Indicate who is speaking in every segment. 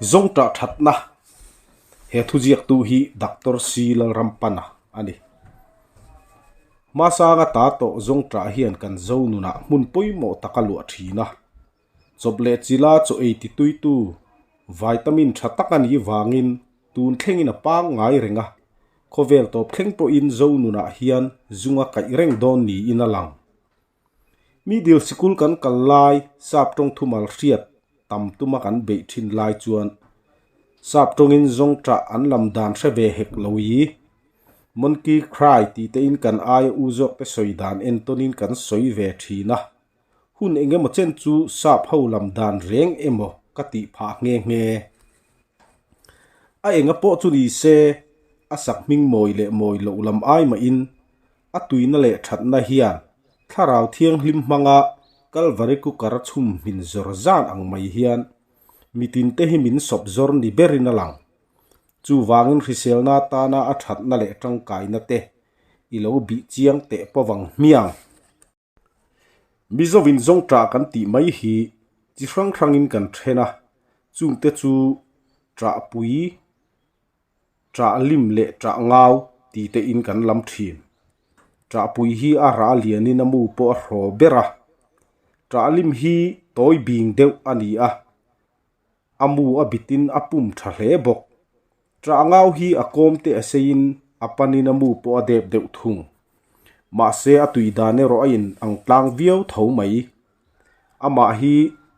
Speaker 1: Zawngṭah ṭhatna he thuziaktu hi Doctor C Lalrampana a ni. Hmasanga ta tawh zawngṭah hian kan zo nunah hmun pawimawh tak a luah ṭhin a. Chawp leh chila chaw ei tituitu vitamin ṭha tak a nih vangin tun thlengin a pangngai reng a, khawvel tawp thleng pawhin zo nunah hian zung a kaih reng dawn niin a lang. Mi dil sikul kan kal lai sap tawng thumal hriat tam tuma kan beih thin lai chuan sap tawngin zawng tah an lam dan hre ve hek lo i monkey cry tih te in kan aia u zawk te sawi dan entawnin kan sawi ve thin a, hun eng emaw chen chu sap ho lam dan reng emaw ka tih phah nghe nghe. A enga pawh chu ni se a sak hming mawi leh mawi loh lam ai mahin A tuina leh thatna hian Thlarau Thianghlim hmanga Kalvari cooker a chhum hmin zawr zan ang mai hian mitinte hi min sawp zawr ni berin a lang. Chuvangin hriselna atana a thatna leh tangkaina te i lo bih chiang teh pawh ang hmiang. Mizovin zawngṭah kan tih mai hi chi hrang hrangin kan then a, chungte chu ṭahpui, Ṭah lim leh ṭah ngau ti te in kan lam ṭhin. Ṭahpui hi a rah lianin a mu pawh a hraw ber a. Ṭah lim hi tawi bing deuh a ni a, a mu a bitin a pum ṭha hle bawk. Ṭah ngau hi a kawm te a seiin a panin a mu pawh a dep deuh thung. Mahse a tui dan erawh a in ang tlang viau tho mai. Amah hi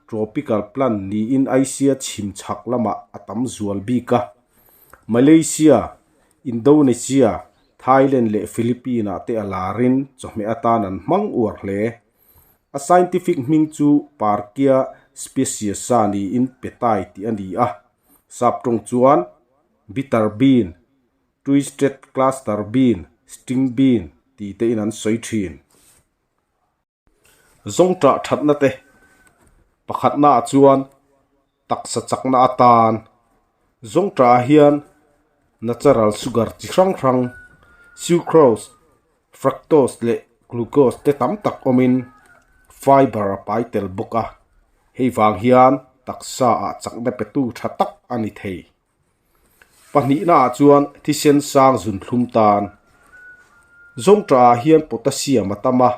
Speaker 1: tropical plant niin Asia chhim chhak lamah a tam zual bik a. Malaysia, Indonesia, Thailand leh Philippine ah te a larin chawhmeh atan an hmang uar hle. A scientific hming chu Parkia speciosa niin petai tih a ni a. Saptawng chuan bitter bean, twisted cluster bean, string bean tih te in an sawi thin. Zawngṭah ṭhatna te pakhatnaah chuan taksa chakna atan zawngṭahah hian natural sugar chi hrang hrang sucrose, fructose leh glucose te tam tak awmin fiber a pai tel bawk a, hei vang hian taksa ah chakna petu ṭha tak a ni thei. Pahnihnaah chuan thisen sang zunthlum tan Zawngṭahah hian potassium a tam a,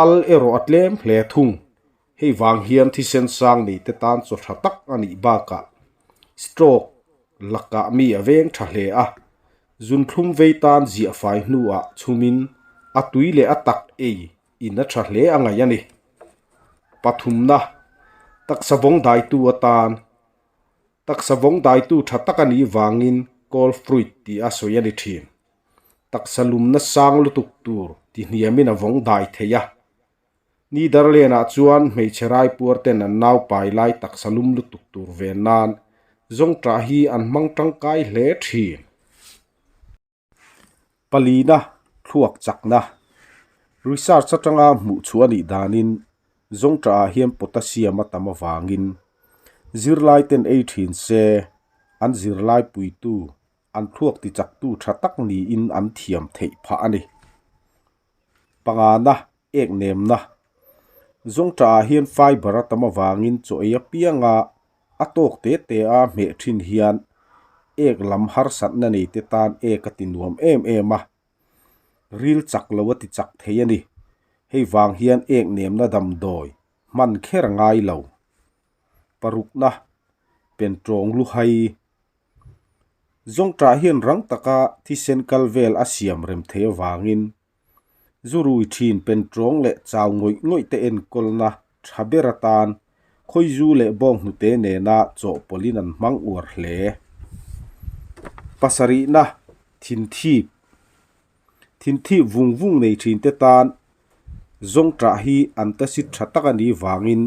Speaker 1: al erawh a tlem hle thung. Hei vang hian thisen sang neite tan chaw tha tak a nih bakah stroke lakah mi a veng tha hle a, zunthlum vei tan ziah fai hnuah chhumin a tui leh a tak ei in a tha hle a ngaih a ni. Pathumna, taksa vawng daitu atan Taksa vawng daitu tha tak a nih vangin cold fruit tih a sawi a ni thin. Taksa lumna sang lutuk tur ti hniamin a vawng dai thei a. Netherlands-ah chuan hmeichhe raipuar ten an nau pai lai taksa lum lutuk tur ve nan zawngṭah hi an hmang tangkai hle thin. Palina thluak chakna Research atanga hmuh chhuah a nih danin zawngṭahah hian potassium a tam avangin zirlai ten ei thin se an zirlai puitu an thluak ti chaktu tha tak niin an thiam theih phah a ni. Pangana ek nemna Zawngṭahah hian fiber a tam avangin chaw ei apianga a tawk te te a hmeh thin hian ek lam harsatna nei te tan ek a ti nuam em em a, ril chak lo a ti chak thei a ni. Hei vang hian ek nemna damdawi hman kher a ngai lo. Parukna, Pentawng luhai Zawngṭah hian rang taka thisen kal vel a siam rem thei avangin Zurui thin pentawng leh chau ngawih ngawih te enkawlna tha ber atan khawizu leh bawnghnute nena chawhpawlhin an hmang uar hle. Pasarihna, Thinthip Thinthip vung vung nei thin te tan zawngṭah hi antacid tha tak a nih vangin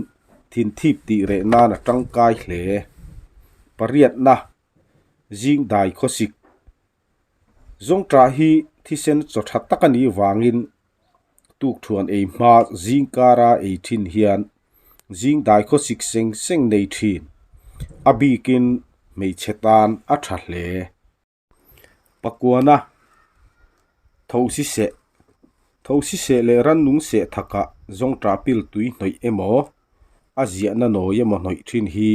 Speaker 1: thinthip tih reh nan a tangkai hle. Pariatna, Zingdai khawsik Zawngṭah hi thisen chaw tha tak a nih vangin tukthuan ei hma zing kara ei thin hian zing dai khawsik seng seng nei thin. A bikin hmeichhe tan a tha hle. Pakuana Thosi seh Thosi seh leh rannung seh thakah zawngṭah pil tui hnawih emaw a ziahna nawi emaw hnawih thin hi.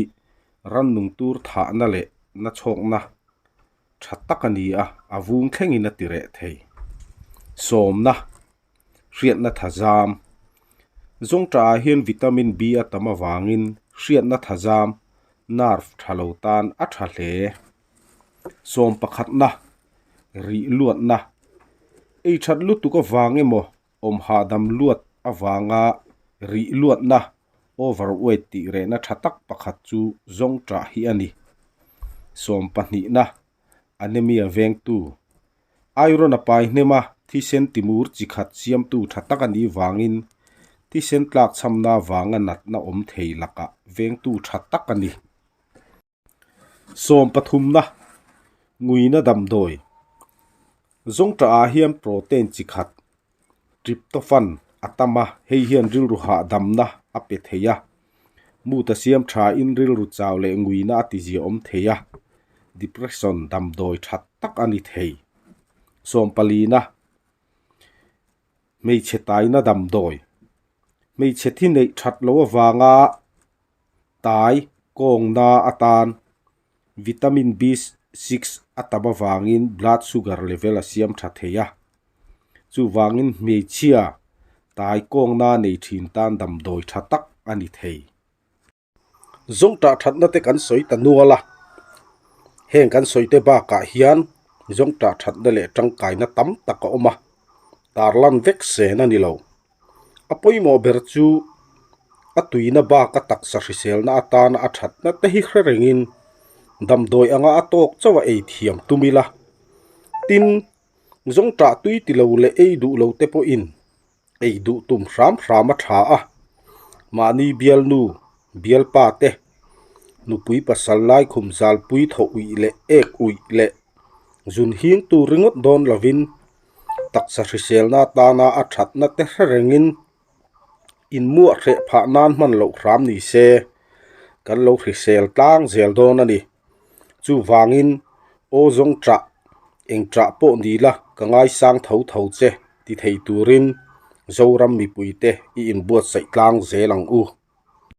Speaker 1: Rannung tur thahna leh nachhawkna tha tak a ni a, a vung thlengin a ti reh thei. Sawmna, Hriatna thazam. Zawngṭahah hian vitamin B a tam avangin hriatna thazam, nerve, tha lo tan a tha hle. Sawm pakhatna, Rih luatna. Ei that lutuk avang emaw awm hahdam luat avanga rih luatna, overweight, tih rehna tha tak pakhat chu zawngṭah hi a ni. Sawm pahnihna, Anemia vengtu. Iron a pai hnem a, thisen timur chi khat siamtu tha tak a nih vangin thisen tlakchhamna avanga natna awm thei lakah vengtu tha tak a ni. Sawm pathumna, Nguina damdawi. Zawngṭah ah hian protein chi khat, tryptophan, a tam a, hei hian rilru hahdamna a pe thei a. Mood a siam tha in rilru chau leh nguina a tizia awm thei a, depression damdawi tha tak a ni thei. Sawm palina, Hmeichhe taina damdawi. Hmeichhe thi neih that loh avanga tai kawngna atan vitamin B6 a tam avangin blood sugar level a siam tha thei a. Chuvangin hmeichhia tai kawngna nei thin tan damdawi tha tak a ni thei. Zawngṭah ṭhatna te kan sawi ta nual a, heng kan sawi te bakah hian zawngṭah ṭhatna leh ṭangkaina tam tak a awm a, tarlan vek sen a ni lo. A pawimawh ber chu a tuina baka taksa hriselna atana a ṭhatna te hi hre rengin damdawi anga a tawk chauh a ei thiam tum ila. Tin, zawngṭah tui ti lo leh ei duh lo te pawhin Ei duh tum hram hram a tha a, mahni bialnu, bialpa te, nupui pasal lai khum zalpui thaw uih leh ek uih leh zun hing tur ringawt dawn lovin taksa hriselna atana a thatna te hre rengin inmuah hreh phah nan hman loh hram ni se kan lo hrisel tlang zel dawn a ni. Chuvangin aw zawng ṭah, eng ṭah pawh ni la ka ngaisang tho tho che ti thei turin Zoram mipuite i inbuatsaih tlang zel ang u.